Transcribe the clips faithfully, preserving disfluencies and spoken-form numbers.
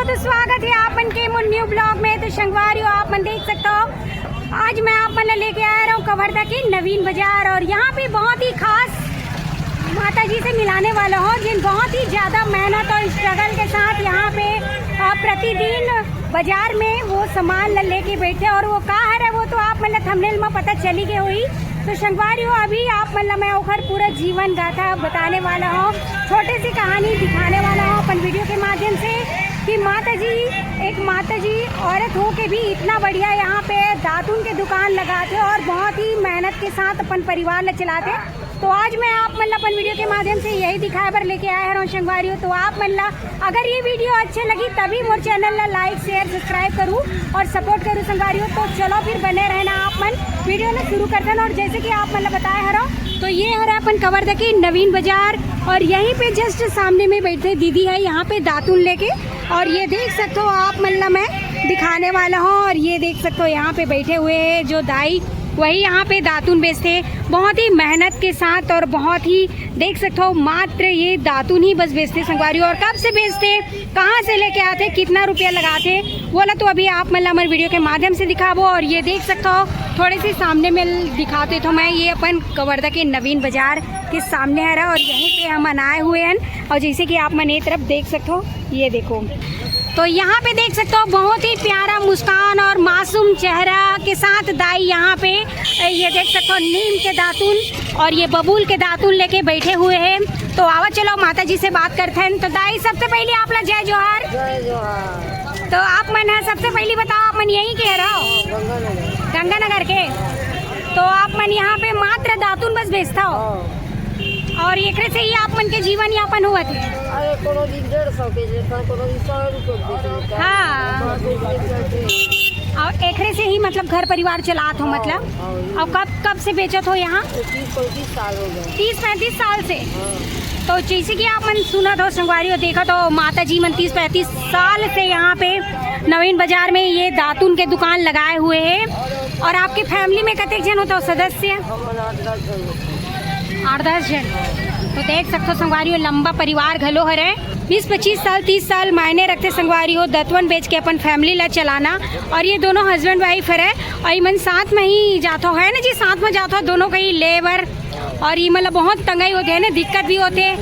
तो स्वागत है आप मन के मोर न्यू ब्लॉग में। तो संगवारी हो, आप मन देख सकते हो, आज मैं आप मन ला लेके आए रहूं कवर्धा के नवीन बाजार, और यहाँ पे बहुत ही खास माता जी से मिलाने वाला हूँ, जिन बहुत ही ज्यादा मेहनत और स्ट्रगल के साथ यहाँ पे, अ, प्रतिदिन बाजार में वो सामान ला लेके बैठे, और वो का हरे वो तो आप मन ला थंबनेल में पता चली गई हुई। तो संगवारी हो, अभी आप मन ला मैं ओखर पूरा जीवन गाथा बताने वाला हूँ, छोटी सी कहानी दिखाने वाला हूँ अपन वीडियो के माध्यम से, कि माता जी, एक माता जी औरत हो के भी इतना बढ़िया यहाँ पे दातुन के दुकान लगाते और बहुत ही मेहनत के साथ अपन परिवार ला चलाते। तो आज मैं आप मन ला अपन वीडियो के माध्यम से यही दिखाए बर लेके आए हरौं संगवारी हो। तो आप मन ला अगर ये वीडियो अच्छे लगी तभी मोर चैनल ला लाइक, शेयर, सब्सक्राइब करू और सपोर्ट करू संगवारी हो। तो चलो फिर बने रहना आप मन, वीडियो ला शुरू करथन। और जैसे कि आप मन ला बताए हरौं, तो ये हरे अपन कवर्धा के नवीन बाजार, और यहीं पे जस्ट सामने में बैठे दीदी है यहाँ पे दातुन लेके, और ये देख सकते हो आप मन ला मैं दिखाने वाला हूँ। और ये देख सकते हो यहाँ पे बैठे हुए हैं जो दाई, वही यहाँ पे दातुन बेचते हैं बहुत ही मेहनत के साथ, और बहुत ही देख सकते हो मात्र ये दातुन ही बस बेचते संगवारी। और कब से बेचते, कहाँ से लेके आते, कितना रुपया लगाते, वो ला तो अभी आप मन ला हमर वीडियो के माध्यम से दिखाबो। और ये देख सकते हो थोड़े से सामने में दिखाते तो मैं ये अपन कवर्धा के नवीन बाजार के सामने हरा, और यहीं पे हमन आए हुए हैं। और जैसे कि आप मन ये तरफ देख सकते हो, ये देखो, तो यहाँ पे देख सकते हो बहुत ही प्यारा मुस्कान और मासूम चेहरा के साथ दाई यहाँ पे, ये देख सकते हो नीम के दातुन और ये बबूल के दातुन लेके बैठे हुए हैं। तो आवा चलो माता जी से बात करते हैं। तो दाई सबसे पहले आप ला जय जोहार। जय जोहार। तो आप मन है सबसे पहले बताओ, आप मन यहीं के रहो? गंगानगर। गंगानगर के। तो आप मन यहाँ पे मात्र दातुन बस बेचता हो हाँ। और एकरे से ही आप मन के जीवन यापन हुआ थे? अरे कोनो दिन डेढ़ सौ के देता, कोनो दिन सौ रुपये के बेच लेता। हाँ। हाँ, बेच लेते हैं। और एकरे से ही मतलब घर परिवार चलात हो मतलब? हाँ। और कब कब से बेचत हो यहाँ? तो तीस पैंतीस साल हो गए। तीस पैंतीस साल से। हाँ। तो जैसे कि आप मन सुनत हो संगवारी हो, देखत हो माता जी मन तीस पैंतीस साल से यहाँ पे नवीन बाजार में ये दातुन के दुकान लगाए हुए हैं। और आपके फैमिली में कतेक जन होता हो सदस्य? हम मन आठ दस जन होते हैं। आठ दस जन। तो देख सकते हो संगवारी हो, लंबा परिवार घलो हरे। बीस पच्चीस साल, तीस साल मायने रखते संगवारी हो, दतवन बेच के अपन फैमिली ला चलाना। और ये दोनों हस्बैंड वाइफ हरे और ये मन साथ में ही जात हो, है ना जी, साथ में जात हो दोनों कहीं लेबर। और ये मतलब बहुत तंगाई होते है ना, दिक्कत भी होते,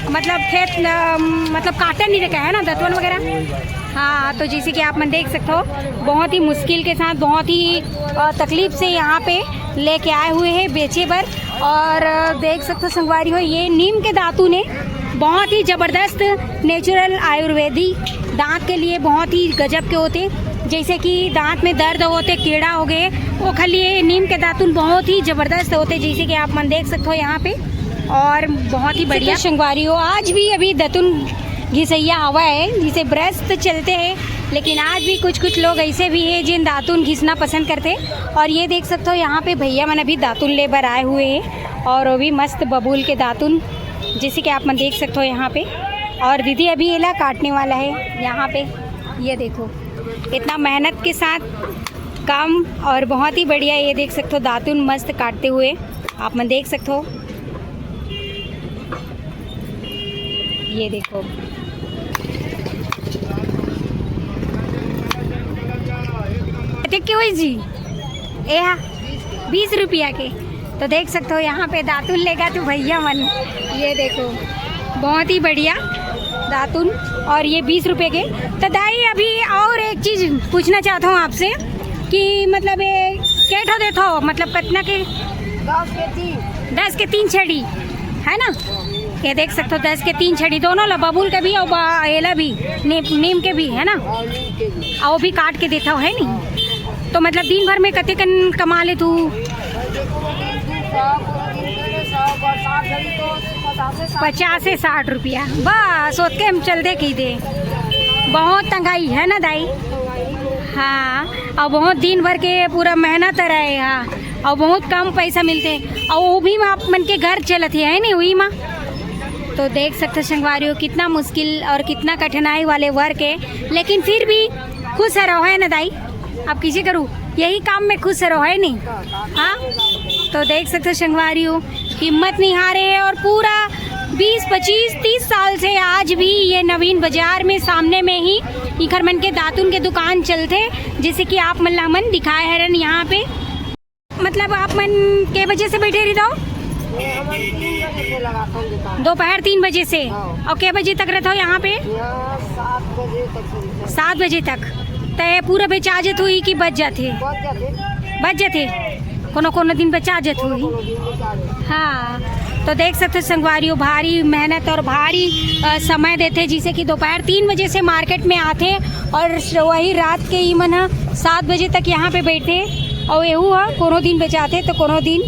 मतलब खेत अम, मतलब काटन नहीं रहता है ना दतवन वगैरह। हाँ, तो जैसे कि आप मन देख सकते हो बहुत ही मुश्किल के साथ, बहुत ही अ, तकलीफ से यहाँ पे लेके आए हुए हैं बेचे बर। और अ, देख सकते हो संगवारी हो, ये नीम के दातुन है, बहुत ही जबरदस्त नेचुरल आयुर्वेदी, दांत के लिए बहुत ही गजब के होते। जैसे कि दांत में दर्द होते, कीड़ा हो गए, ओखर लिए नीम के दातुन बहुत ही जबरदस्त होते, जैसे कि आप मन देख सकते हो यहाँ पे। और बहुत ही बढ़िया संगवारी हो, आज भी अभी दतुन घिसैया हवा है, जिसे ब्रश तो चलते हैं, लेकिन आज भी कुछ कुछ लोग ऐसे भी हैं जिन दातुन घिसना पसंद करते हैं। और ये देख सकते हो यहाँ पे भैया मन अभी दातुन ले बर आए हुए हैं, और वो भी मस्त बबूल के दातुन, जैसे कि आप मन देख सकते हो यहाँ पे। और दीदी अभी एला काटने वाला है यहाँ पे। ये देखो, इतना मेहनत के साथ काम, और बहुत ही बढ़िया। ये देख सकते हो दातुन मस्त काटते हुए आप मन देख सकते हो। ये देखो, कतेक के होई जी? ए हा, बीस रुपया के। तो देख सकते हो यहाँ पे दातुन लेगा तू भैया मन। ये देखो, बहुत ही बढ़िया दातुन, और ये बीस रुपये के। तो दाई, अभी और एक चीज़ पूछना चाहता हूँ आपसे कि मतलब ये कैठो देता हो, मतलब कितना के? दस के तीन। दस के तीन छड़ी, है ना? ये देख सकते हो, दस के तीन छड़ी, दोनों ला, बबूल के भी और बा- एला भी, नीम, नीम के भी, है ना? और नीम के भी। और वो भी काट के देता हो, है नहीं? तो मतलब दिन भर में कतेकन कमा ले तू? देखो, वो दिन दू सौ, पूरा दिन के लिए सौ, बरसात घड़ी तो पचास से साठ। पचास से साठ रुपया, बस ओतके हम चल दे की दे। बहुत तंगाई है ना दाई? हाँ, और बहुत दिन भर के पूरा मेहनत रहे, हाँ, और बहुत कम पैसा मिलते, और वो भी आप मन के घर चलत है, है नहीं, वही माँ। तो देख सकते संगवारी हो, कितना मुश्किल और कितना कठिनाई वाले वर्क है, लेकिन फिर भी खुश रहो, है ना दाई? अब किसी करू, यही काम में खुश रहो, है नहीं? हाँ, तो देख सकते संगवारी हो, हिम्मत नहीं हारे है और पूरा बीस पच्चीस तीस साल से आज भी ये नवीन बाजार में सामने में ही इखर मन के दातुन के दुकान चलथे, जैसे कि आप मन ला हमन दिखाए हरन यहाँ पे। मतलब आप मन के बजे से बैठे रहिथव? दोपहर तीन बजे से। हाँ। और के बजे तक रहथव यहाँ पे? सात बजे तक। त पूरा बेचा जत होही कि बच जाथे? बच जाथे। कोनो कोनो दिन बेचा जत होही। हाँ, तो देख सकते हो संगवारी हो, भारी मेहनत और भारी, अ, समय देथे, जिसे कि दोपहर तीन बजे से मार्केट में आथे और श-, वही रात के ई मन ह सात बजे तक यहाँ पे बैठे। और एहू ह कोनो दिन बेचाथे तो कोनो दिन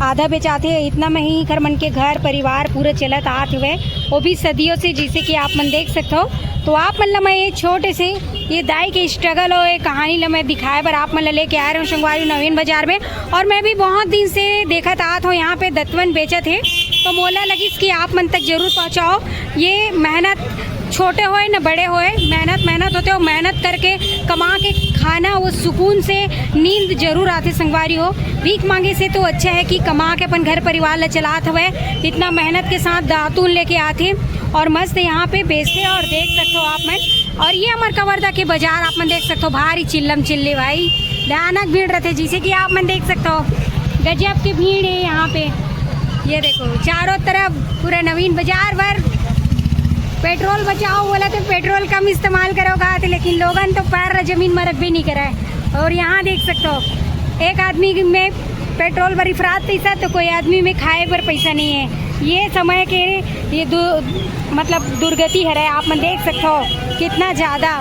आधा बेचाथे। इतना में ही इखर मन के घर परिवार पूरा चलत आत हवे, वो भी सदियों से, जिसे कि आप मन देख सकते हो। तो आप मन ला मैं ये छोटे से ये दाई के स्ट्रगल और ये कहानी ला मैं दिखाए बर आप मन ला लेके आए रहूँ संगवारी नवीन बाजार में। और मैं भी बहुत दिन से देखत आत हूँ यहाँ पे दतवन बेचत हे, तो मोला लगिस कि आप मन तक जरूर पहुँचाओ। ये मेहनत, छोटे होए न बड़े होए, मेहनत मेहनत होथे, और मेहनत करके कमा के खाना, वो सुकून से नींद जरूर आथे संगवारी हो। भीख मांगे से तो अच्छा है कि कमा के अपन घर परिवार ला चलात हवय, इतना मेहनत के साथ दातून लेके आथे और मस्त यहाँ पे बेचथे। और देख सकते हो आप मन, और ये हमर कवर्धा के बाजार आप मन देख सकते हो, भारी चिल्लम चिल्ली भाई, भयानक भीड़ रहथे, जिसे कि आप मन देख सकते हो, गजब के भीड़ है यहाँ पे। ये देखो चारों तरफ पूरा नवीन बाजार भर। पेट्रोल बचाओ बोला तो पेट्रोल कम इस्तेमाल करो कहा थे, लेकिन लोगन तो पैर जमीन में रखबे नहीं करे। और यहाँ देख सकते हो, एक आदमी में पेट्रोल बर इफरात पैसा तो कोई आदमी में खाए बर पैसा नहीं है। ये समय के ये दु-, मतलब दुर्गति हरे, आप मन देख सकते हो कितना ज़्यादा।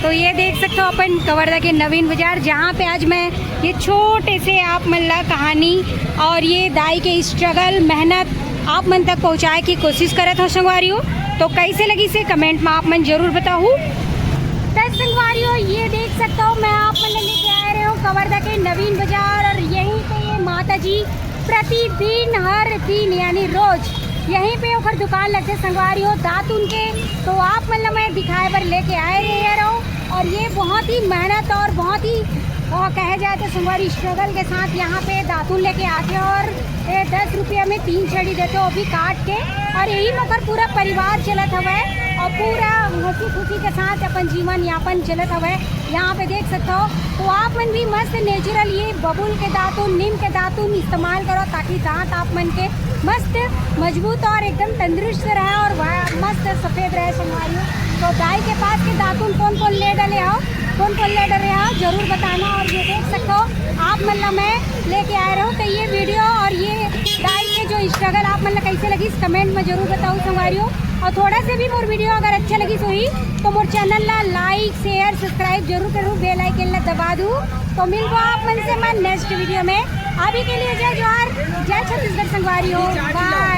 तो ये देख सकते हो अपन कवर्धा के नवीन बाजार, जहाँ पे आज मैं ये छोटे से आप मन ला कहानी और ये दाई के स्ट्रगल, मेहनत आप मन तक पहुँचाए की कोशिश करत हो संगवारी हो। तो कैसे लगिस हे कमेंट में आप मन जरूर बताहू। तो संगवारी हो, ये देख सकते हो मैं आप मन ला लेके आए रहे हूँ कवर्धा के नवीन बाजार और यहीं पे ये माता जी प्रतिदिन हर दिन यानी रोज यहीं पे ओकर दुकान लगथे संगवारी हो दातुन के। तो आप मन ला मैं दिखाए बर लेके आए रहे रहो। और ये बहुत ही मेहनत और बहुत ही, अ, कहे जाए तो संगवारी स्ट्रगल के साथ यहाँ पे दातुन लेके आथे और ये दस रुपया में तीन छड़ी देथे, वो भी काट के। और यही में ओकर पूरा परिवार चलत हवय और पूरा हंसी खुशी के साथ अपन जीवन यापन चलत हवय। यहाँ पे देख सकते हो, तो आप मन भी मस्त नेचुरल ये बबूल के दातुन, नीम के दातुन इस्तेमाल करो, ताकि दांत आप मन के मस्त मजबूत और एकदम तंदुरुस्त रहे और वा-, मस्त सफेद रहे संगवारी हो। तो दाई के पास के दातुन कौन कौन ले डले हो, कौन कौन ले डले हो, जरूर बताना। और ये देख सकते हो आप मन ला मैं लेके आए रहो। तो ये वीडियो और ये दाई के जो स्ट्रगल आप मन ला कैसे लगिस कमेंट में जरूर बताओ संगवारी हो। और थोड़ा से भी मोर वीडियो अगर अच्छा लगिस होही तो मोर चैनल ला लाइक, शेयर, सब्सक्राइब जरूर करू, बेल आइकन ला दबा दू। तो मिलबो आप मन से मैं नेक्स्ट वीडियो में। अभी के लिए जय जोहार, जय छत्तीसगढ़ संगवारी हो, बाय।